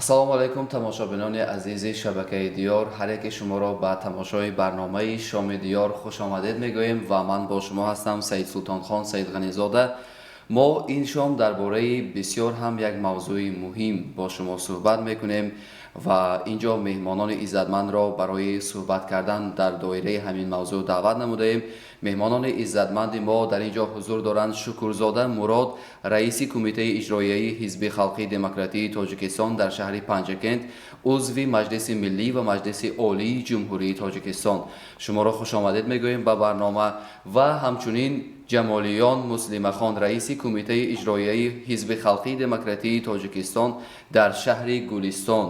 Ассалому алайкум, тамошобинони азизи шабакаи Диёр. Ҳар яке шуморо ба тамошои барномаи Шоми Диёр хушомадед мегӯем ва ман бо шумо ҳастам, Саид Султонхон Саидғанизода. Мо ин шом дар бораи бисёр ҳам як мавзӯи муҳим бо шумо суҳбат мекунем ва ин ҷо меҳмонони иззатмандро барои суҳбат кардан дар доираи ҳамин мавзӯъ даъват намудаем. Меҳмонони иззатманди мо дар ин ҷо ҳузур доранд: Шукурзода Мурод, раиси Кумитаи иҷроияи Ҳизби халқии демократии Тоҷикистон дар шаҳри Панҷакент, узви Маҷлиси Миллӣ ва Маҷлиси Олии Ҷумҳурии Тоҷикистон. Шуморо хушомадед мегӯем ба барнома. Ва ҳамчунин Ҷамолиён Муслимахон, раиси Кумитаи иҷроияи Ҳизби халқии демократии Тоҷикистон дар шаҳри Гулистон.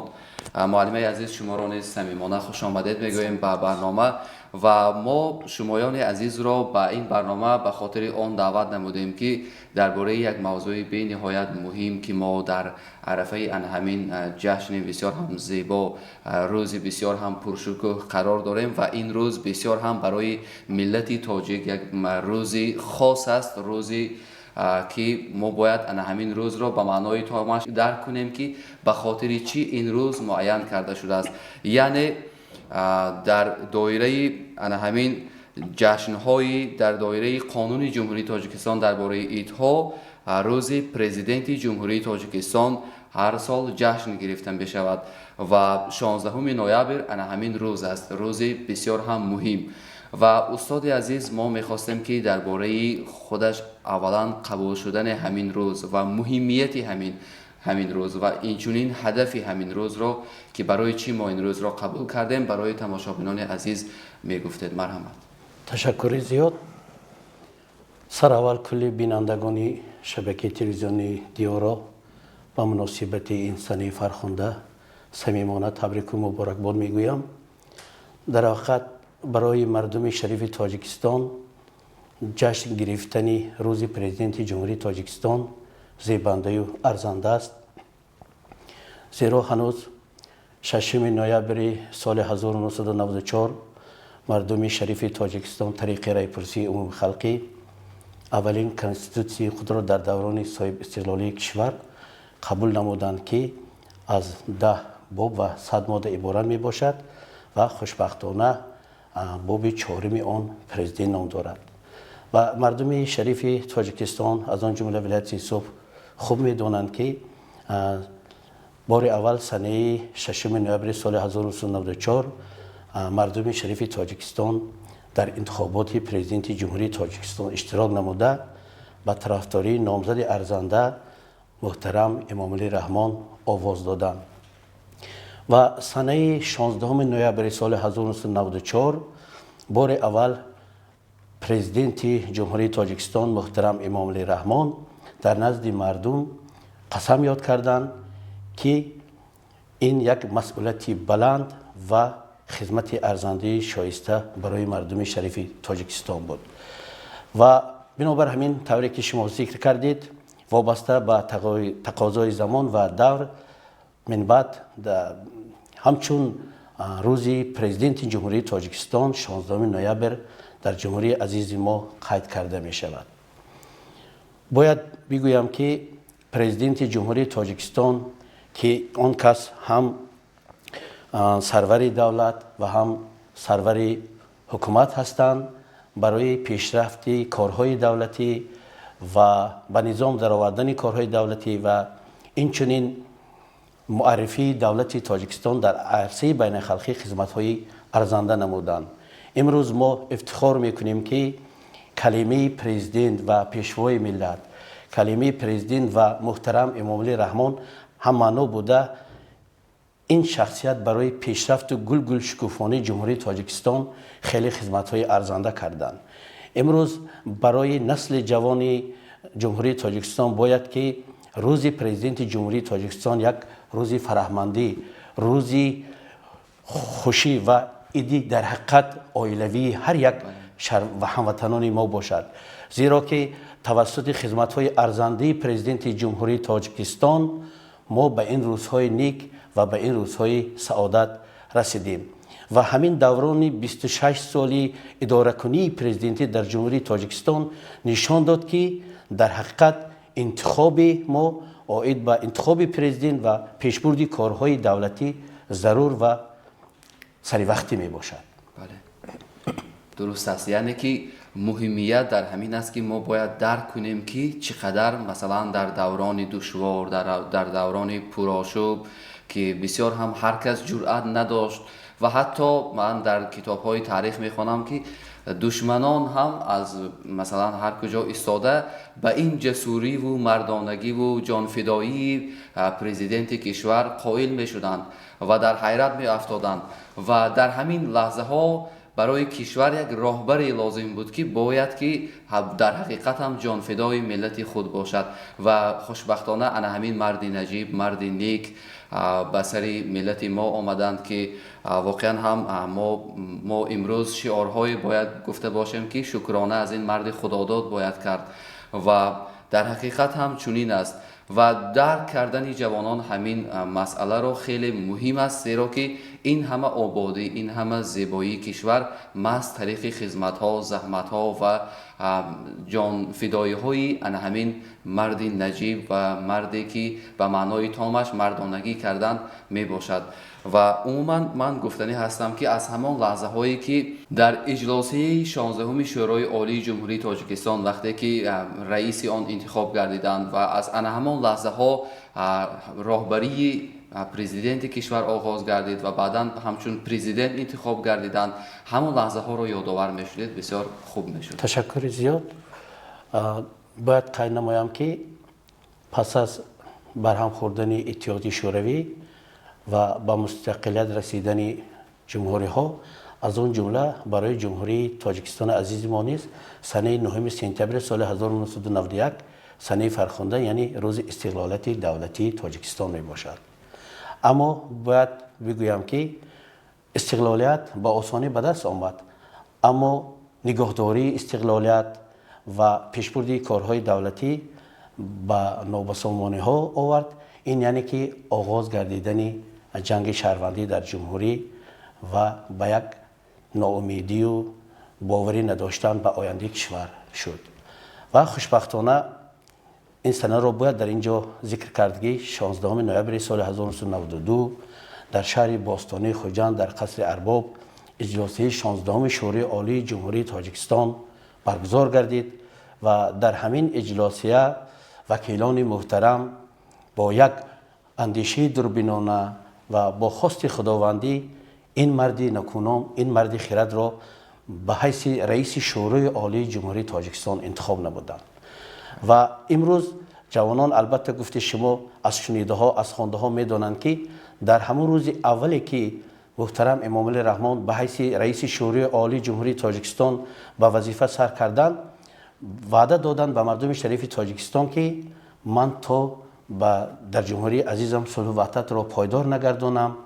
Муаллимаи азиз, шуморо низ самимона хушомадед мегӯем ба барнома. Ва мо шумоёни азизро ба ин барнома ба хотири он даъват намудем, ки дар бораи як мавзӯи бениҳоят муҳим, ки мо дар арафаи ана ҳамин ҷашни бисёр ҳам зебо, рӯзи бисёр ҳам пуршукӯҳ қарор дорем ва ин рӯз бисёр ҳам барои миллати тоҷик як рӯзи хос аст, рӯзи ки мо бояд ана ҳамин рӯзро ба маънои томаш дарк кунем, ки ба хотири чӣ ин рӯз муайян карда шудааст. Яъне дар доираи ана ҳамин ҷашнҳои, дар доираи Қонуни Ҷумҳурии Тоҷикистон дар бораи идҳо, рӯзи Президенти Ҷумҳурии Тоҷикистон ҳар сол ҷашн гирифта мешавад ва 16 ноябр ана ҳамин рӯз аст, рӯзи бисёр ҳам муҳим. Ва устоди азиз, мо мехостем, ки дар бораи худаш аввалан қабул шудани ҳамин рӯз ва муҳимияти ҳамин рӯз ва инчунин ҳадафи ҳамин рӯзро, ки барои чӣ мо ин рӯзро қабул кардем, барои тамошобинони азиз мегуфтед. Марҳамат. Ташаккури зиёд. Сараввал кулли бинандагони шабакаи телевизионии Диёро ба муносибати ин санаи фархунда самимона табрику муборакбод мегӯям. Дар ҳақиқат, барои мардуми шарифи Тоҷикистон ҷашн гирифтани рӯзи Президенти Ҷумҳурии Тоҷикистон зебандаю арзанда аст, зеро ҳанӯз 6 ноябри соли 1994 мардуми шарифи Тоҷикистон тариқи райпурсии умумихалқӣ аввалин конститутсияи худро дар даврони соҳибистиқлолии кишвар қабул намуданд, ки аз 10 боб ва 100 модда иборат мебошад ва хушбахтона боби чоруми он Президент ном дорад. Ва мардуми шарифи Тоҷикистон, аз он ҷумла вилояти Суғд, хуб медонанд, ки бори аввал санаи 6 ноябри соли 1994 мардуми шарифи Тоҷикистон дар интихоботи Президенти Ҷумҳурии Тоҷикистон иштирок намуда, ба тарафдории номзади арзанда муҳтарам Эмомалӣ Раҳмон овоз доданд. Ва санаи 16 ноябри соли 1994 бори аввал Президенти Ҷумҳурии Тоҷикистон муҳтарам Эмомалӣ Раҳмон дар назди мардум қасам ёд карданд, ки ин як масъулияти баланд ва хизмати арзандаи шоиста барои мардуми шарифи Тоҷикистон буд. Ва бинобар ҳамин, тавре ки шумо зикр кардед, вобаста ба тақозои замон ва давр, минбаъд ҳамчун рӯзи Президенти Ҷумҳурии Тоҷикистон 16 ноябр дар ҷумҳурии азизи мо қайд карда мешавад. Бояд бигӯям, ки Президенти Ҷумҳурии Тоҷикистон, ки он кас ҳам сарвари давлат ва ҳам сарвари ҳукумат ҳастанд, барои пешрафти корҳои давлатӣ ва ба низом даровардани корҳои давлатӣ ва инчунин муаррифии давлати Тоҷикистон дар арсаи байналхалқӣ хизматҳои арзанда намуданд. Имрӯз мо ифтихор мекунем, ки калимаи Президент ва Пешвои миллат, калимаи Президент ва муҳтарам Эмомалӣ Раҳмон ҳаммаъно буда, ин шахсият барои пешрафту гулгул шукуфонии Ҷумҳурии Тоҷикистон хеле хизматҳои арзанда карданд. Имрӯз барои насли ҷавони Ҷумҳурии Тоҷикистон бояд, ки рӯзи Президенти Ҷумҳурии Тоҷикистон як рӯзи фараҳмандӣ, рӯзи хушӣ ва иди дар ҳақиқат оилавии ҳар як ва ҳамватанони мо бошад, зеро ки тавассути хизматҳои арзандаи Президенти Ҷумҳурии Тоҷикистон мо ба ин рӯзҳои нек ва ба ин рӯзҳои саодат расидем. Ва ҳамин даврони 26 соли идоракунии президентӣ дар Ҷумҳурии Тоҷикистон нишон дод, ки дар ҳақиқат интихоби мо оид ба интихоби президент ва пешбурди корҳои давлатӣ зарур ва саривақтӣ мебошад. Бале, дуруст аст. Яъне ки муҳимият дар ҳамин аст, ки мо бояд дарк кунем, ки чӣ қадар, масалан, дар даврони душвор, дар даврони пурошӯб, ки бисёр ҳам ҳар кас ҷуръат надошт ва ҳатто ман дар китобҳои таърих мехонам, ки душманон ҳам аз, масалан, ҳар куҷо истода ба ин ҷасуриву мардонагиву ҷонфидоии президенти кишвар қоил мешуданд ва дар ҳайрат меафтоданд. Ва дар ҳамин лаҳзаҳо барои кишвар як роҳбаре лозим буд, ки бояд ки дар ҳақиқат ҳам ҷонфидои миллати худ бошад. Ва хушбахтона ана ҳамин марди наҷиб, марди нек ба сари миллати мо омаданд, ки воқеан ҳам мо имрӯз шиорҳое бояд гуфта бошем, ки шукрона аз ин марди худодод бояд кард. Ва дар ҳақиқат ҳам чунин аст ва дарк кардани ҷавонон ҳамин масъаларо хеле муҳим аст, зеро ки ин ҳама ободӣ, ин ҳама зебоии кишвар маҳз тариқи хизматҳо, заҳматҳо ва ҷонфидоиҳои ана ҳамин марди наҷиб ва марде, ки ба маънои томаш мардонагӣ карданд, мебошад. Ва умуман ман гуфтанӣ ҳастам, ки аз ҳамон лаҳзаҳое, ки дар иҷлосияи 16-уми Шӯрои Олии Ҷумҳурии Тоҷикистон, вақте ки раиси он интихоб гардиданд ва аз ана ҳамон лаҳзаҳо роҳбарии президенти кишвар оғоз гардид ва баъдан ҳамчун президент интихоб гардиданд, ҳамон лаҳзаҳоро ёдовар мешудед, бисёр хуб мешуд. Ташаккури зиёд. Бояд қайд намоям, ки пас аз барҳам хӯрдани Иттиҳоди Шӯравӣ ва ба мустақилият расидани ҷумҳуриҳо, аз он ҷумла барои Ҷумҳурии Тоҷикистони азизи мо низ санаи 9 сентябри соли 1991 санаи фархунда, яъне рӯзи истиқлолияти давлатии Тоҷикистон мебошад. Аммо бояд бигӯям, ки истиқлолият ба осонӣ ба даст омад, аммо нигоҳдории истиқлолият ва пешбурди корҳои давлатӣ ба нобасомониҳо овард. Ин яъне ки оғоз гардидани ҷанги шаҳрвандӣ дар ҷумҳурӣ ва ба як ноумедию боварӣ надоштан ба ояндаи кишвар шуд. Ва хушбахтона ин санаро бояд дар ин ҷо зикр кард, ки 16 ноябри соли 1992 дар шаҳри бостонии Хуҷанд, дар қасри Арбоб, иҷлосияи 16-уми Шӯрои Олии Ҷумҳурии Тоҷикистон баргузор гардид ва дар ҳамин иҷлосия вакилони муҳтарам бо як андешаи дурбинона ва бо хости худовандӣ ин марди накуном, ин марди хирадро ба ҳайси раиси Шӯрои Олии Ҷумҳурии Тоҷикистон интихоб намуданд. Ва имрӯз ҷавонон, албатта, гуфти шумо, аз шунидаҳо, аз хондаҳо медонанд, ки дар ҳамон рӯзи аввале, ки муҳтарам Эмомалӣ Раҳмон ба ҳайси раиси Шӯрои Олии Ҷумҳурии Тоҷикистон ба вазифа сар карданд, ваъда доданд ба мардуми шарифи Тоҷикистон, ки ман то ба дар ҷумҳурии азизам сулҳу ваҳдатро пойдор нагардонам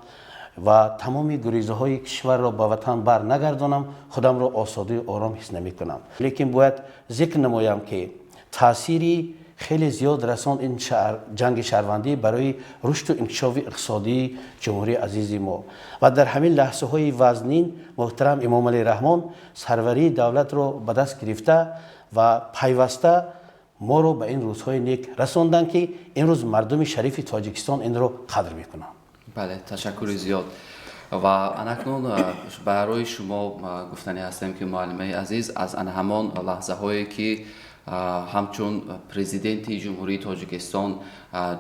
ва тамоми гурезаҳои кишварро ба ватан бар нагардонам, худамро осодаю ором ҳис намекунам. Лекин бояд зикр намоям, ки таъсири хеле зиёд расонд ин ҷанги шаҳрвандӣ барои рушду инкишофи иқтисодии ҷумҳурии азизи мо. Ва дар ҳамин лаҳзаҳои вазнин муҳтарам Эмомалӣ Раҳмон сарварии давлатро ба даст гирифта ва пайваста моро ба ин рӯзҳои нек расонданд, ки имрӯз мардуми шарифи Тоҷикистон инро қадр мекунанд. Бале, ташаккури зиёд. Ва анакнун барои шумо гуфтанӣ ҳастем, ки муаллимаи азиз, аз ана ҳамон лаҳзаҳое, ки ҳамчун президенти Ҷумҳурии Тоҷикистон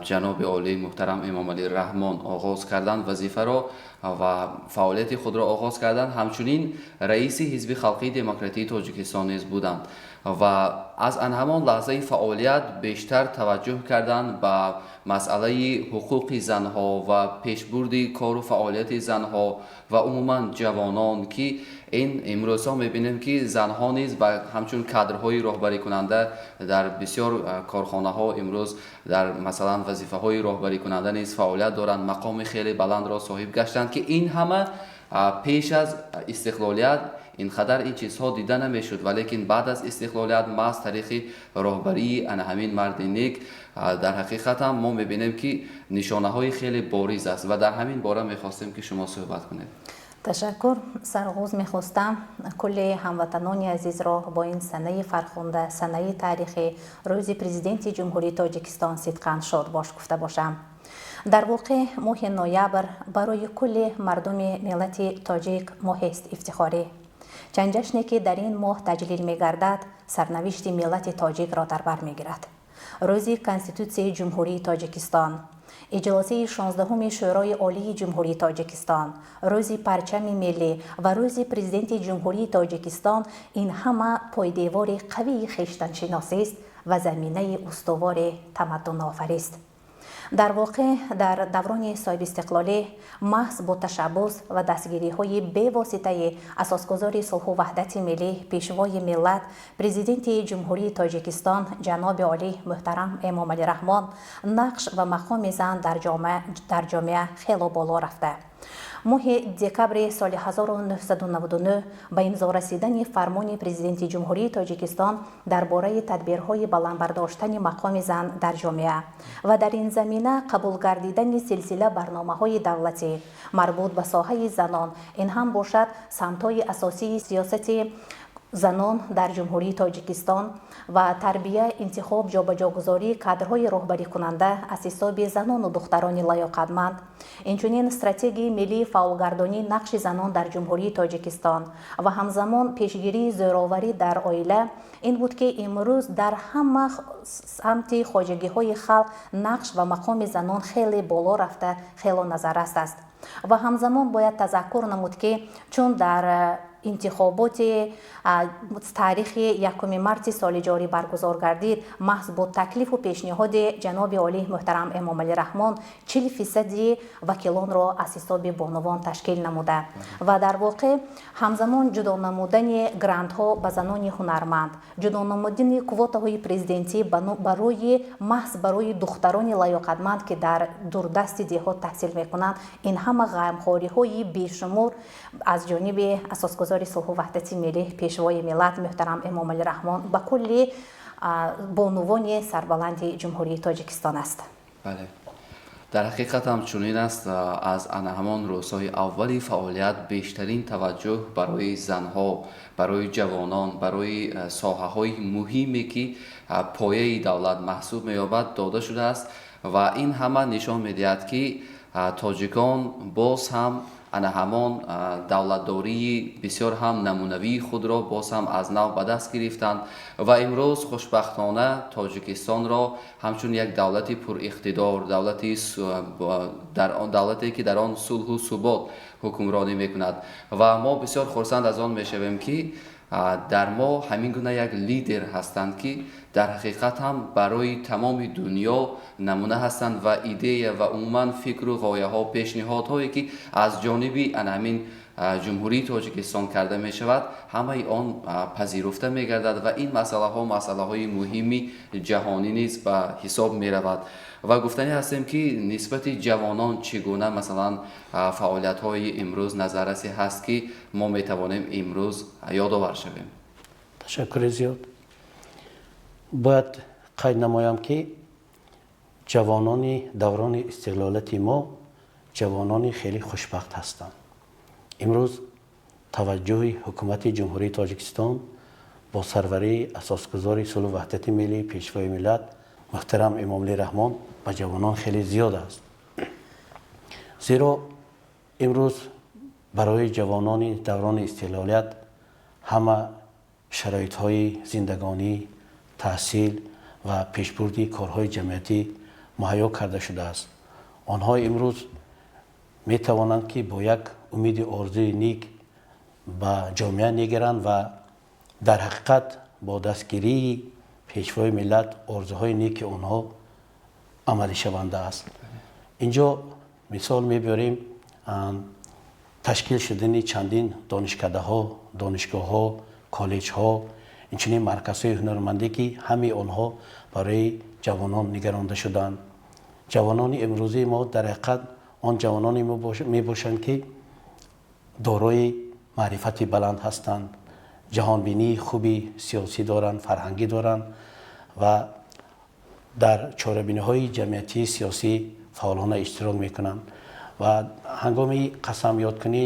ҷаноби олии муҳтарам Эмомалӣ Раҳмон оғоз карданд вазифаро ва фаъолияти худро оғоз карданд, ҳамчунин раиси Ҳизби халқии демократии Тоҷикистон низ буданд ва аз ан ҳамон лаҳзаи фаъолият бештар таваҷҷӯҳ карданд ба масъалаи ҳуқуқи занҳо ва пешбурди кору фаъолияти занҳо ва умуман ҷавонон, ки ин имрӯзҳо мебинем, ки занҳо низ ба ҳамчун кадрҳои роҳбарикунанда дар бисёр корхонаҳо имрӯз дар, масалан, вазифаҳои роҳбарикунанда низ фаъолият доранд, мақоми хеле баландро соҳиб гаштанд, ки ин ҳама пеш аз истиқлолият ин қадар ин чизҳо дида намешуд. Валекин баъд аз истиқлолият маҳз тариқи роҳбарии ана ҳамин марди нек дар ҳақиқат ҳам мо мебинем, ки нишонаҳои хеле бориз аст. Ва дар ҳамин бора мехостем, ки шумо суҳбат кунед. Ташаккур. Сарогоз мехостам кулли ҳамватанони азизро бо ин санаи фархунда, санаи таърихӣ, Рӯзи Президенти Ҷумҳурии Тоҷикистон сидқан шодбош гуфта бошам. Дар воқеъ моҳи ноябр барои кулли мардуми миллати тоҷик моҳест ифтихорӣ. Чанд ҷашне ки дар ин моҳ таҷлил мегардад, сарнавишти миллати тоҷикро дар бар мегирад. Рӯзи Конститутсияи Ҷумҳурии Тоҷикистон, иҷлосияи 16-уми Шӯрои Олии Ҷумҳурии Тоҷикистон, Рӯзи парчами миллӣ ва Рӯзи Президенти Ҷумҳурии Тоҷикистон, ин ҳама пойдевори қавии хештаншиносист ва заминаи устувори тамаддунофарист. Дар воқеъ дар даврони соҳибистиқлолӣ маҳз бо ташаббус ва дастгириҳои бевоситаи асосгузори сулҳу ваҳдати миллӣ, Пешвои миллат, Президенти Ҷумҳурии Тоҷикистон ҷаноби олӣ муҳтарам Эмомалӣ Раҳмон нақш ва мақоми зан дар ҷомеа хело боло рафта. Моҳи декабри соли 1999 ба имзо расидани фармони Президенти Ҷумҳурии Тоҷикистон дар бораи тадбирҳои баланд бардоштани мақоми зан дар ҷомеа ва дар ин замина қабул гардидани силсила барномаҳои давлатӣ марбут ба соҳаи занон, ин ҳам бошад самтҳои асосии сиёсати занон дар Ҷумҳурии Тоҷикистон ва тарбия, интихоб, ҷобаҷогузории кадрҳои роҳбарикунанда аз ҳисоби занону духтарони лаёқатманд, инчунин стратегияи миллии фаъолгардонии нақши занон дар Ҷумҳурии Тоҷикистон ва ҳамзамон пешгирии зӯроварӣ дар оила, ин буд ки имрӯз дар ҳама самти хоҷагиҳои халқ нақш ва мақоми занон хеле боло рафта, хело назаррас аст. Ва ҳамзамон бояд тазаккур намуд, ки чун дар интихоботи таърихи 1 марти соли ҷорӣ баргузор гардид, маҳз бо таклифу пешниҳоди ҷаноби олӣ муҳтарам Эмомалӣ Раҳмон 40 фисади вакилонро аз ҳисоби бонувон ташкил намуда ва дар воқеъ ҳамзамон ҷудо намудани грантҳо ба занони ҳунарманд, ҷудо намудани квотаҳои президентӣ барои маҳз барои духтарони лаёқатманд, ки дар дурдасти деҳот таҳсил мекунанд, ин ҳама ғамхориҳои бешумор аз ҷониби асосгузори сулҳу ваҳдати миллӣ, Пешвои миллат муҳтарам Эмомалӣ Раҳмон ба кулли бонувони сарбаланди Ҷумҳурии Тоҷикистон аст. Бале, дар ҳақиқат ҳам чунин аст. Аз ана ҳамон рӯзҳои аввали фаъолият бештарин таваҷҷӯҳ барои занҳо, барои ҷавонон, барои соҳаҳои муҳиме, ки пояи давлат маҳсуб меёбад, дода шудааст ва ин ҳама нишон медиҳад, ки тоҷикон боз ҳам ана ҳамон давлатдории бисёр ҳам намунавии худро боз ҳам аз нав ба даст гирифтанд ва имрӯз хушбахтона Тоҷикистонро ҳамчун як давлати пуриқтидор, давлате, ки дар он сулҳу субот ҳукмронӣ мекунад, ва мо бисёр хурсанд аз он мешавем, ки дар мо ҳамин гуна як лидер ҳастанд, ки дар ҳақиқат ҳам барои тамоми дунё намуна ҳастанд ва идея ва умуман фикру ғояҳо, пешниҳодҳое, ки аз ҷониби ана ҳамин Ҷумҳурии Тоҷикистон карда мешавад, ҳамаи он пазируфта мегардад ва ин масъалаҳо масъалаҳои муҳими ҷаҳонӣ низ ба ҳисоб меравад. Ва гуфтанӣ ҳастем, ки нисбати ҷавонон чӣ гуна, масалан, фаъолиятҳои имрӯз назаррасе ҳаст, ки мо метавонем имрӯз ёдовар шавем? Ташаккури зиёд. Бояд қайд намоям, ки ҷавонони даврони истиқлолияти мо ҷавонони хеле хушбахт ҳастанд. Имрӯз таваҷҷӯҳи Ҳукумати Ҷумҳурии Тоҷикистон бо сарварии асосгузори сулҳу ваҳдати миллӣ, Пешвои миллат муҳтарам Эмомалӣ Раҳмон ба ҷавонон хеле зиёд аст, зеро имрӯз барои ҷавонони даврони истиқлолият ҳама шароитҳои зиндагонӣ, таҳсил ва пешбурди корҳои ҷамъиятӣ муҳайё карда шудааст. Онҳо имрӯз метавонанд, ки бо як умеди орзуи ник ба ҷомеа нигаранд ва дар ҳақиқат бо дастгирии Пешвои миллат орзуҳои неки онҳо амалишаванда аст. Инҷо мисол мебиёрем: ташкил шудани чандин донишкадаҳо, донишгоҳҳо, коллеҷҳо, инчунин марказҳои ҳунармандӣ, ки ҳамаи онҳо барои ҷавонон нигаронда шуданд. Ҷавонони имрӯзии мо дар ҳақиқат он ҷавононе мебошанд, ки дорои маърифати баланд ҳастанд, ҷаҳонбинии хуби сиёсӣ доранд, фарҳангӣ доранд ва дар чорабиниҳои ҷамъиятии сиёсӣ фаъолона иштирок мекунанд. Ва ҳангоми қасамёдкунӣ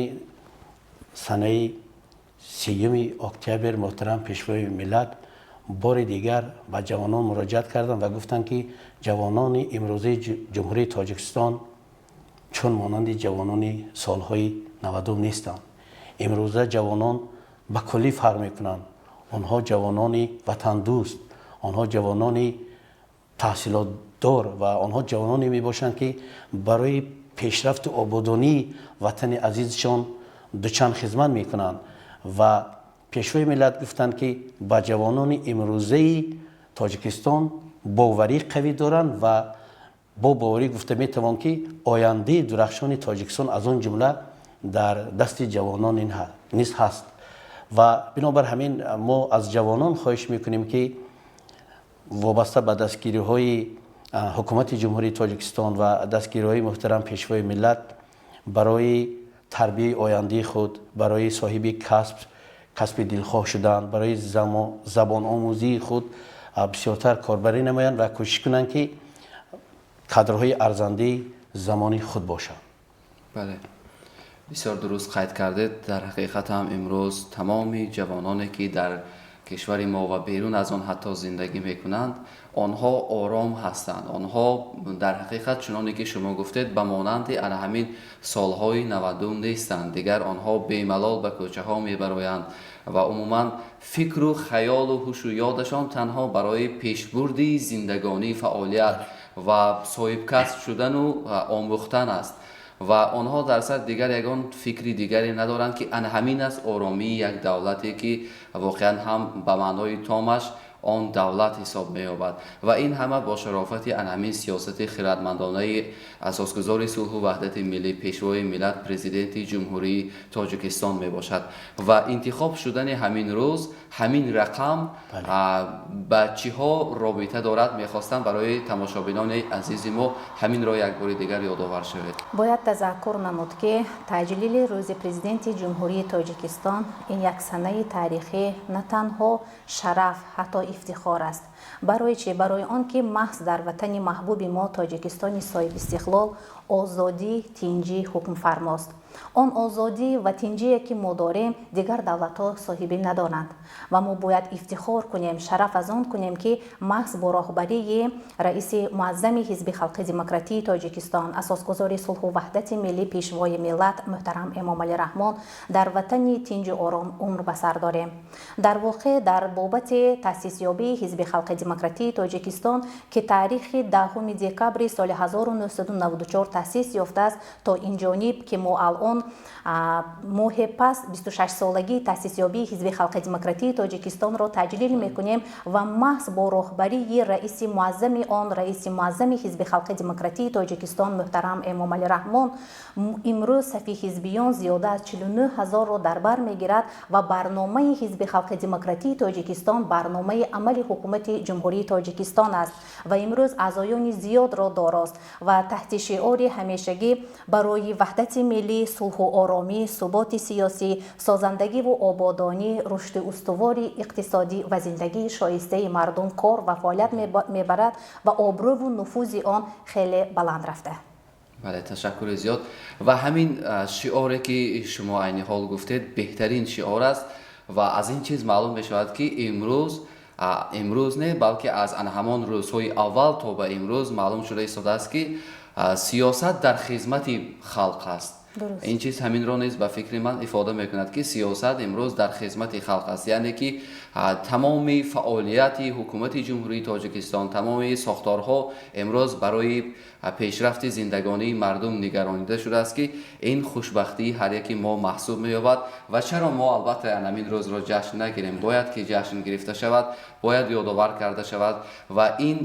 Санаи 30 октябр муҳтарам Пешвои миллат бори дигар ба ҷавонон муроҷиат карданд ва гуфтанд, ки ҷавонони имрӯзаи Ҷумҳурии Тоҷикистон чун монанди ҷавонони солҳои 90 нестанд. Имрӯза ҷавонон ба куллӣ фарқ мекунанд. Онҳо ҷавонони ватандӯст, онҳо ҷавонони таҳсилотдор ва онҳо ҷавононе мебошанд, ки барои пешрафту ободонии ватани азизшон дучанд хизмат мекунанд. Ва Пешвои миллат гуфтанд, ки ба ҷавонони имрӯзаи Тоҷикистон боварӣ қавӣ доранд ва бо боварӣ гуфта метавон, ки ояндаи дурахшони Тоҷикистон аз он ҷумла дар дасти ҷавонон низ ҳаст. Ва бинобар ҳамин мо аз ҷавонон хоҳиш мекунем, ки вобаста ба дастгириҳои ҳукумати Ҷумҳурии Тоҷикистон ва дастгириҳои муҳтарам Пешвои миллат барои тарбияи ояндаи худ, барои соҳиби касби дилхоҳ шудан, барои забономӯзии худ бисёртар корбарӣ намоянд ва кӯшиш кунанд, ки кадрҳои арзандаи замони худ бошанд. Бале, бисёр дуруст қайд кардед. Дар ҳақиқат ҳам имрӯз тамоми ҷавононе, ки дар кишвари мо ва берун аз он ҳатто зиндагӣ мекунанд, онҳо ором ҳастанд. Онҳо дар ҳақиқат, чуноне ки шумо гуфтед, ба монанди ана ҳамин солҳои 90 нестанд. Дигар онҳо бемалол ба кӯчаҳо мебароянд ва умуман фикру хаёлу ҳушу ёдашон танҳо барои пешбурди зиндагонӣ, фаъолият ва соҳибкасб шудану омӯхтан аст ва онҳо дар сар дигар ягон фикри дигаре надоранд, ки ана ҳамин аст оромии як давлате, ки воқеан ҳам ба маънои томаш он давлат ҳисоб меёбад. Ва ин ҳама бо шарофати ана ҳамин сиёсати хиратмандонаи асосгузори сулҳу ваҳдати миллӣ, Пешвои миллат, Президенти Ҷумҳурии Тоҷикистон мебошад. Ва интихоб шудани ҳамин рӯз, ҳамин рақам ба чиҳо робита дорад, мехостам барои тамошобинони азизи мо ҳаминро як бори дигар ёдовар шавед. Бояд тазаккур намуд, ки таҷлили Рӯзи Президенти Ҷумҳурии Тоҷикистон ин як санаи таърихӣ на танҳо шараф, ҳатто ифтихор аст. Барои чӣ? Барои он ки маҳз дар ватани маҳбуби мо, Тоҷикистони соҳибистиқлол, озодӣ, тинҷӣ ҳукмфармост. Он озодӣ ва тинҷие, ки мо дорем, дигар давлатҳо соҳибӣ надоранд ва мо бояд ифтихор кунем, шараф аз он кунем, ки маҳз бо роҳбарии раиси муаззами Ҳизби Халқи Демократии Тоҷикистон, асосгузори сулҳу ваҳдати миллӣ, Пешвои миллат муҳтарам Эмомалӣ Раҳмон дар ватани тинҷу ором умр ба сар дорем. Дар воқеъ, дар бобати таъсисёбии Ҳизби Халқи Демократии Тоҷикистон, ки таърихи 10 декабри соли 1994 таъсис ёфтааст, то ин ҷониб, ки мо алон моҳе пас 26-солагии таъсисёбии Ҳизби Халқи Демократии Тоҷикистонро таҷлил мекунем ва маҳз бо роҳбарии раиси муаззами он, раиси муаззами Ҳизби Халқи Демократии Тоҷикистон муҳтарам Эмомалӣ Раҳмон, имрӯз сафи ҳизбиён зиёда аз 49 ҳазорро дар бар мегирад ва барномаи Ҳизби Халқи Демократии Тоҷикистон барномаи амали ҳукумати Ҷумҳурии Тоҷикистон аст ва имрӯз аъзоёни зиёдро дорост ва таҳти шиори ҳамешагӣ барои ваҳдати миллӣ, сулҳу оромӣ, суботи сиёсӣ, созандагиву ободонӣ, рушди устувори иқтисодӣ ва зиндагии шоистаи мардум кор ва фаъолият мебарад ва обрӯву нуфузи он хеле баланд рафта. Бале, ташаккури зиёд. Ва ҳамин шиоре, ки шумо айни ҳол гуфтед, беҳтарин шиор аст ва аз ин чиз маълум мешавад, ки имрӯз не, балки аз ана ҳамон рӯзҳои аввал то ба имрӯз маълум шуда истодааст, ки сиёсат дар хизмати халқ аст. Ин чиз ҳаминро низ ба фикри ман ифода мекунад, ки сиёсат имрӯз дар хизмати халқ аст, яъне ки тамоми фаъолияти ҳукумати Ҷумҳурии Тоҷикистон, тамоми сохторҳо имрӯз барои пешрафти зиндагонии мардум нигаронида шудааст, ки ин хушбахтии ҳар яки мо маҳсуб меёбад. Ва чаро мо албатта ҳамин рӯзро ҷашн нагирем? Бояд ки ҷашн гирифта шавад, бояд ёдовар карда шавад ва ин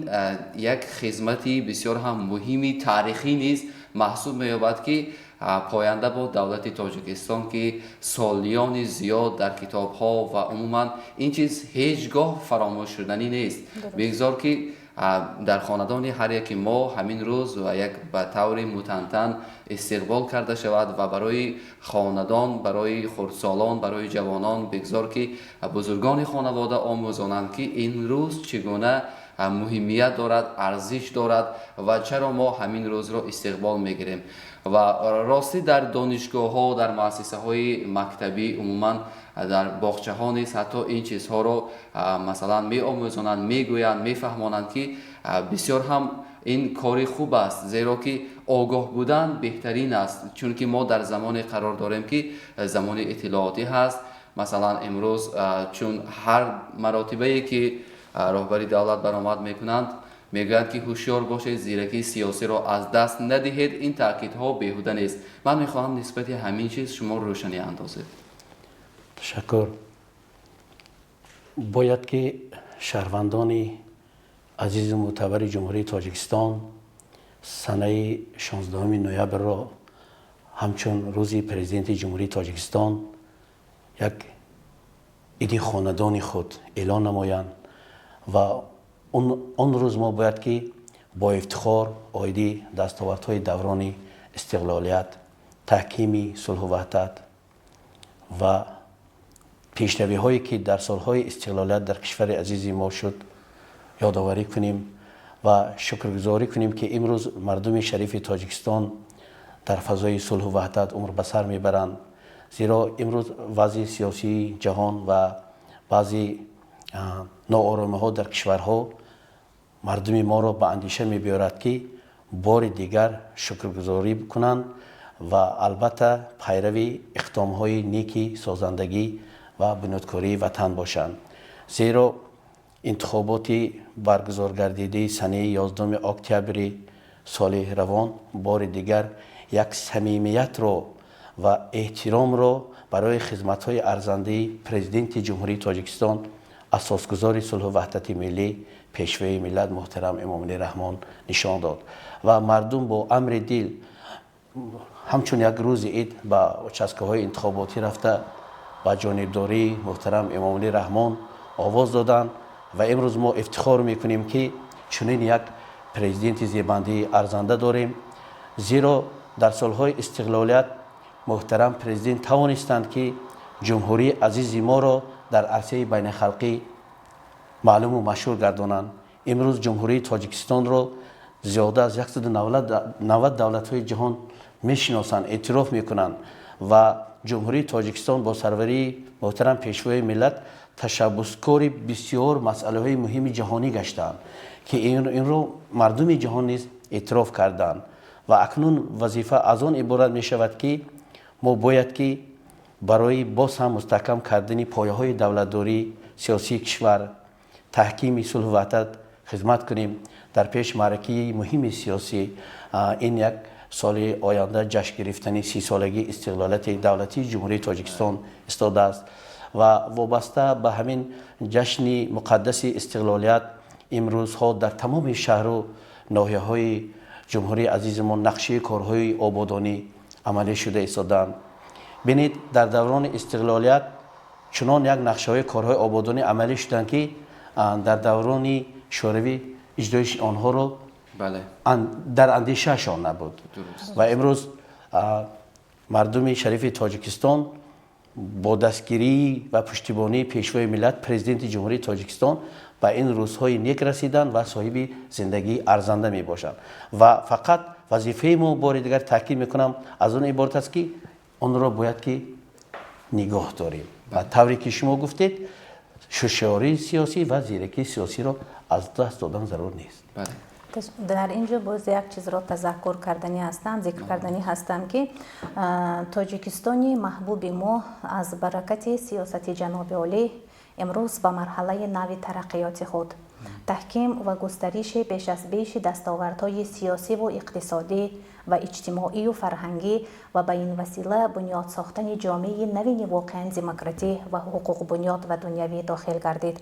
як хизмати бисёр ҳам муҳими таърихӣ низ маҳсуб меёбад, ки поянда бод давлати Тоҷикистон, ки солиёни зиёд дар китобҳо ва умуман ин чиз ҳеҷ гоҳ фаромӯшшуданӣ нест. Бигзор, ки дар хонадони ҳар яки мо ҳамин рӯз ва як ба таври мутантан истиқбол карда шавад ва барои хонадон, барои хурдсолон, барои ҷавонон бигзор, ки бузургони хонавода омӯзонанд, ки ин рӯз чӣ гуна муҳимият дорад, арзиш дорад ва чаро мо ҳамин рӯзро истиқбол мегирем. Ва ростӣ дар донишгоҳҳо, дар муассисаҳои мактабӣ, умуман дар боғчаҳо низ ҳатто ин чизҳоро, масалан, меомӯзонанд, мегӯянд, мефаҳмонанд, ки бисёр ҳам ин кори хуб аст, зеро ки огоҳ будан беҳтарин аст, чунки мо дар замоне қарор дорем, ки замони иттилоотӣ ҳаст. Масалан, имрӯз чун ҳар маротибае ки роҳбари давлат баромад мекунанд, мегӯянд, ки ҳушёр бошед, зиракии сиёсиро аз даст надиҳед. Ин таъкидҳо беҳуда нест. Ман мехоҳам нисбати ҳамин чиз шумо рӯшанӣ андозед. Ташаккур. Бояд ки шаҳрвандони азизу мӯътабари Ҷумҳурии Тоҷикистон санаи 16 ноябрро ҳамчун Рӯзи Президенти Ҷумҳурии Тоҷикистон як иди хонадони худ эълон намоянд ва он рӯз мо бояд ки бо ифтихор оиди дастовардҳои даврони истиқлолият, таҳкими сулҳу ваҳдат ва пешравиҳое, ки дар солҳои истиқлолият дар кишвари азизи мо шуд, ёдоварӣ кунем ва шукргузорӣ кунем, ки имрӯз мардуми шарифи Тоҷикистон дар фазои сулҳу ваҳдат умр ба сар мебаранд. Зеро имрӯз вазъи сиёсии ҷаҳон ва баъзе нооромиҳо дар кишварҳо мардуми моро ба андеша мебиёрад, ки бори дигар шукргузорӣ кунанд ва албатта пайрави иқдомҳои неки созандагӣ ва бунёдкории ватан бошанд. Зеро интихоботи баргузоргардидаи санаи 11 октябри соли равон бори дигар як самимиятро ва эҳтиромро барои хизматҳои арзандаи Президенти Ҷумҳурии Тоҷикистон, асосгузори сулҳу ваҳдати миллӣ, Пешвои миллат муҳтарам Эмомалӣ Раҳмон нишон дод ва мардум бо амри дил ҳамчун як рӯзи ид ба участкаҳои интихоботӣ рафта, ба ҷонибдории муҳтарам Эмомалӣ Раҳмон овоз доданд. Ва имрӯз мо ифтихор мекунем, ки чунин як президенти зебандии арзанда дорем. Зеро дар солҳои истиқлолият муҳтарам президент тавонистанд, ки ҷумҳурии азизи моро дар арсаи байнихалқӣ маълуму машҳур гардонанд. Имрӯз Ҷумҳурии Тоҷикистонро зиёда аз 190 давлатҳои ҷаҳон мешиносанд, эътироф мекунанд ва Ҷумҳурии Тоҷикистон бо сарварии муҳтарам Пешвои миллат ташаббускори бисёр масъалаҳои муҳими ҷаҳонӣ гаштаанд, ки инро мардуми ҷаҳон низ эътироф карданд. Ва акнун вазифа аз он иборат мешавад, ки мо бояд ки барои боз ҳам мустаҳкам кардани пояҳои давлатдории сиёсии кишвар, таҳкими сулҳу ваҳдат хизмат кунем. Дар пеш маъракаи муҳими сиёсӣ, ин як соли оянда ҷашн гирифтани 30-солагии истиқлолияти давлатии Ҷумҳурии Тоҷикистон истодааст ва вобаста ба ҳамин ҷашни муқаддаси истиқлолият имрӯзҳо дар тамоми шаҳру ноҳияҳои ҷумҳурии азизимон нақшаи корҳои ободонӣ амалӣ шуда истодаанд. Бинед, дар даврони истиқлолият чунон як нақшаҳои корҳои ободонӣ амалӣ шуданд, ки дар даврони шӯравӣ иҷроиши онҳоро дар андешаашон набуд. Ва имрӯз мардуми шарифи Тоҷикистон бо дастгирӣ ва пуштибонии Пешвои миллат, Президенти Ҷумҳурии Тоҷикистон ба ин рӯзҳои нек расиданд ва соҳиби зиндагии арзанда мебошанд. Ва фақат вазифаи мо, бори дигар таъкид мекунам, аз он иборат аст, ки онро бояд ки нигоҳ дорем ва тавре ки шумо гуфтед, ҳушёрии сиёсӣ ва зиракии сиёсиро аз даст додан зарур нест. Дар ин ҷо боз як чизро тазаккур карданӣ ҳастам, зикр карданӣ ҳастам, ки Тоҷикистони маҳбуби мо аз баракати сиёсати ҷаноби олӣ имрӯз ба марҳалаи нави тараққиёти худ, таҳким ва густариши беш аз беши дастовардҳои сиёсиву иқтисодӣ ва иҷтимоию фарҳангӣ ва ба ин васила бунёд сохтани ҷомеаи навини воқеан демократӣ ва ҳуқуқбунёд ва дунявӣ дохил гардид.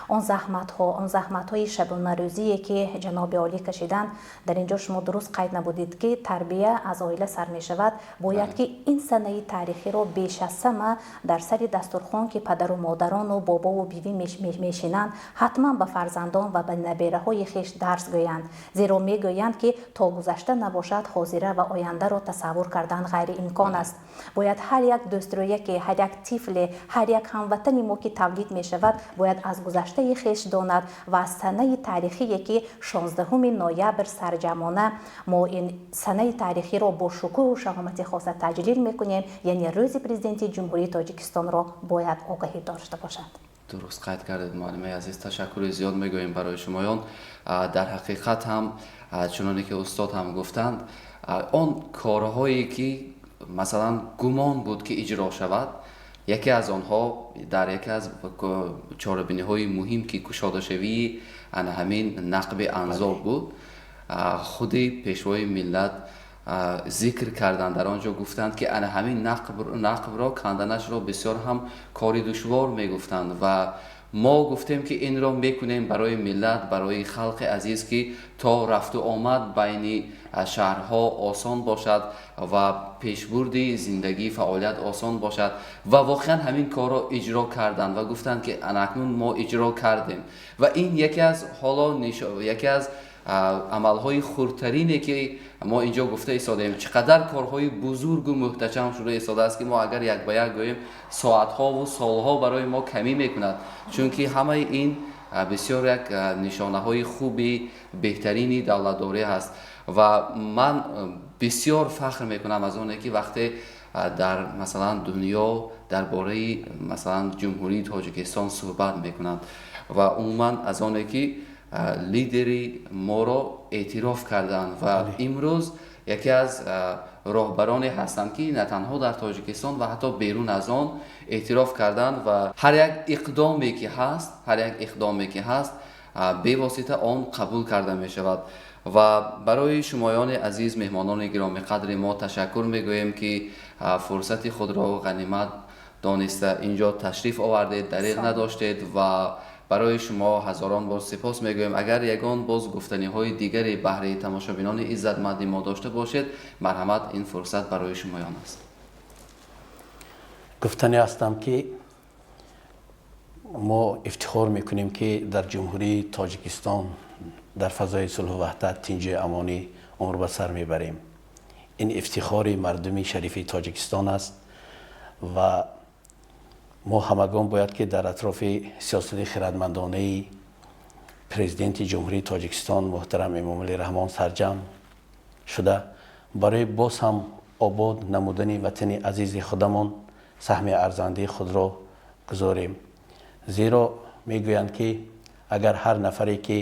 Он заҳматҳои шабонарӯзие, ки ҷаноби олӣ кашиданд, дар ин ҷо шумо дуруст қайд набудед, ки тарбия аз оила сар мешавад. Бояд ки ин санаи таърихиро беш аз ҳама дар сари дастурхон, ки падару модарону бобову бивӣ мешинанд, ҳатман ба фарзандон ва ба набераҳои хеш дарс гӯянд. Зеро мегӯянд, ки то гузашта набошад, ҳозира ва ояндаро тасаввур кардан ғайриимкон аст. Бояд ҳар як дӯстрӯяке, ҳар як тифле, ҳар як ҳамватани мо, ки тавлид мешавад, бояд аз гузаштаи шоистаи хеш донад ва аз санаи таърихие, ки 16 ноябр сарҷамъона мо ин санаи таърихиро бо шукӯҳу шаҳомати хоса таҷлил мекунем, яъне Рӯзи Президенти Ҷумҳурии Тоҷикистонро бояд огаҳӣ дошта бошанд. Дуруст қайд кардед, муаллимаи азиз, ташаккури зиёд мегӯем барои шумоён. Дар ҳақиқат ҳам, чуноне ки устод ҳам гуфтанд, он корҳое ки, масалан, гумон буд ки иҷро шавад, яке аз онҳо дар яке аз чорабиниҳои муҳим, ки кушодашавии ана ҳамин нақби Анзоб буд, худи Пешвои миллат зикр карданд. Дар он ҷо гуфтанд, ки ана ҳамин нақбро канданашро бисёр ҳам кори душвор мегуфтанд ва мо гуфтем, ки инро мекунем барои миллат, барои халқи азиз, ки то рафту омад байни шаҳрҳо осон бошад ва пешбурди зиндагӣ, фаъолият осон бошад. Ва воқеан ҳамин корро иҷро карданд ва гуфтанд, ки анакнун мо иҷро кардем. Ва ин яке аз ҳоло яке аз амалҳои хурдтарине, ки мо инҷо гуфта истодаем, чӣ қадар корҳои бузургу муҳташам шуда истодааст, ки мо агар як ба як гӯем, соатҳову солҳо барои мо камӣ мекунад, чунки ҳамаи ин бисёр як нишонаҳои хуби беҳтарини давлатдорӣ ҳаст. Ва ман бисёр фахр мекунам аз оне, ки вақте дар, масалан, дунё дар бораи, масалан, Ҷумҳурии Тоҷикистон суҳбат мекунанд ва умуман аз оне, ки лидери моро эътироф карданд ва имрӯз яке аз роҳбароне ҳастанд, ки на танҳо дар Тоҷикистон ва ҳатто берун аз он эътироф карданд ва ҳар як иқдоме ки ҳаст, ҳар як иқдоме ки ҳаст, бевосита он қабул карда мешавад. Ва барои шумоёни азиз, меҳмонони гиромиқадри мо, ташаккур мегӯем, ки фурсати худро ғанимат дониста инҷо ташриф овардед, дариғ надоштед ва барои шумо ҳазорон бор сипос мегӯем. Агар ягон боз гуфтаниҳои дигаре баҳри тамошобинони иззатманди мо дошта бошед, марҳамат, ин фурсат барои шумоён аст. Гуфтанӣ ҳастам, ки мо ифтихор мекунем, ки дар Ҷумҳурии Тоҷикистон дар фазои сулҳу ваҳдат, тинҷу амонӣ умр ба сар мебарем. Ин ифтихори мардуми шарифи Тоҷикистон аст ва мо ҳамагон бояд, ки дар атрофи сиёсати хирадмандонаи Президенти Ҷумҳурии Тоҷикистон муҳтарам Эмомалӣ Раҳмон сарҷамъ шуда, барои боз ҳам обод намудани ватани азизи худамон саҳми арзандаи худро гузорем. Зеро мегӯянд, ки агар ҳар нафаре ки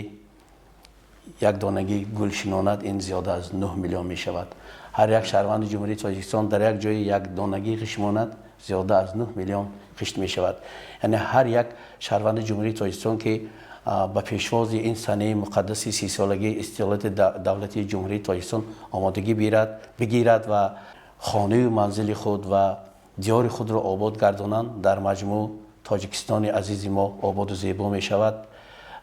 як донагӣ гул шинонад, ин зиёда аз 9 миллион мешавад. Ҳар як шаҳрванди Ҷумҳурии Тоҷикистон дар як ҷои як донагӣ хишт монад, зиёда аз 9 миллион хишт мешавад. Яъне ҳар як шаҳрванди Ҷумҳурии Тоҷикистон, ки ба пешвози ин санаи муқаддаси 30-солагии истиқлолияти давлати Ҷумҳурии Тоҷикистон омодагӣ бигирад ва хонаю манзили худ ва диёри худро обод гардонанд, дар маҷмӯъ Тоҷикистони азизи мо ободу зебо мешавад.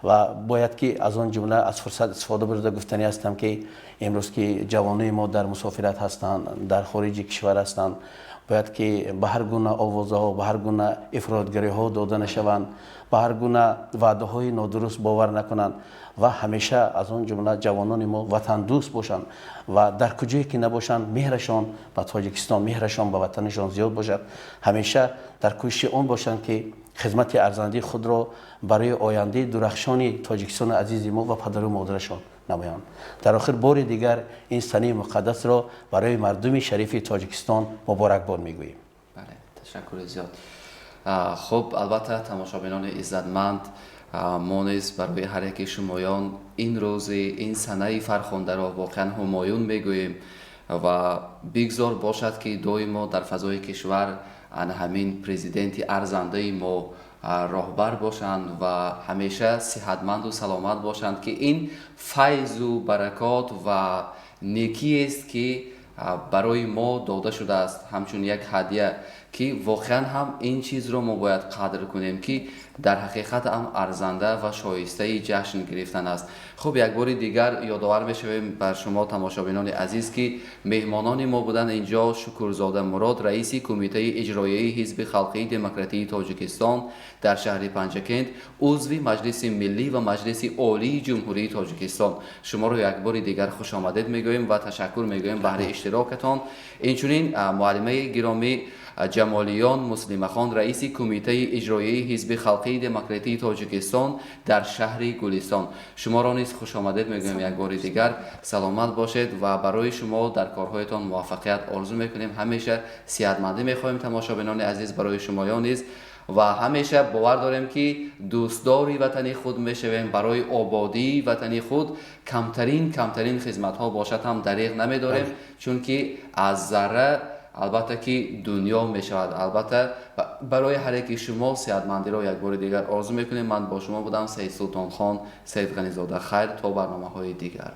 Ва бояд, ки аз он ҷумла аз фурсат истифода бурда гуфтанӣ ҳастам, ки имрӯз ки ҷавонони мо дар мусофират ҳастанд, дар хориҷи кишвар ҳастанд, бояд, ки ба ҳар гуна овозаҳо, ба ҳар гуна ифротгариҳо дода нашаванд, ба ҳар гуна ваъдаҳои нодуруст бовар накунанд ва ҳамеша, аз он ҷумла ҷавонони мо, ватандӯст бошанд ва дар куҷое ки набошанд, меҳрашон ба Тоҷикистон, меҳрашон ба ватанашон зиёд бошад, ҳамеша дар кӯшиши он бошанд, ки хизмати арзандаи худро барои ояндаи дурахшони Тоҷикистони азизи мо ва падару модарашон намоянд. Дар охир бори дигар ин санаи муқаддасро барои мардуми шарифи Тоҷикистон муборакбод мегӯем. Бале, ташаккури зиёд. Хуб, албатта, тамошобинони иззатманд, мо низ барои ҳар яки шумоён ин рӯзи, ин санаи фархундаро воқеан ҳумоюн мегӯем ва бигзор бошад, ки доимо дар фазои кишвар ана ҳамин президенти арзандаи мо роҳбар бошанд ва ҳамеша сиҳатманду саломат бошанд, ки ин файзу баракот ва некиест, ки барои мо дода шудааст ҳамчун як ҳадя, ки воқеан ҳам ин чизро мо бояд қадр кунем, ки дар ҳақиқат ҳам арзанда ва шоистаи ҷашн гирифтан аст. Хуб, як бори дигар ёдовар мешавем бар шумо, тамошобинони азиз, ки меҳмонони мо буданд инҷо Шукурзода Мурод, раиси Кумитаи иҷроияи Ҳизби Халқии Демократии Тоҷикистон дар шаҳри Панҷакент, узви Маҷлиси Миллӣ ва Маҷлиси Олии Ҷумҳурии Тоҷикистон. Шуморо як бори дигар хушомадед мегӯем ва ташаккур мегӯем баҳри иштирокатон. Инчунин муаллимаи гиромӣ. Ҷамолиён Муслимахон, раиси Кумитаи иҷроияи Ҳизби халқии демократии Тоҷикистон дар шаҳри Гулистон. Шуморо низ хушомадед мегӯем як бори дигар. Саломат бошед ва барои шумо дар корҳоятон муваффақият орзу мекунем. Ҳамеша сиҳатмандӣ мехоҳем, тамошобинони азиз, барои шумоён низ, ва ҳамеша бовар дорем, ки дӯстдори ватани худ мешавем. Барои ободии ватани худ камтарин камтарин хизматҳо бошад ҳам, дареғ намедорем, чунки аз зарра албатта ки дунё мешавад. Албатта, барои ҳар яки шумо сиҳатмандиро як бори дигар орзу мекунем. Ман бо шумо будам, Саид Султонхон Саидғанизода. Хайр, то барномаҳои дигар.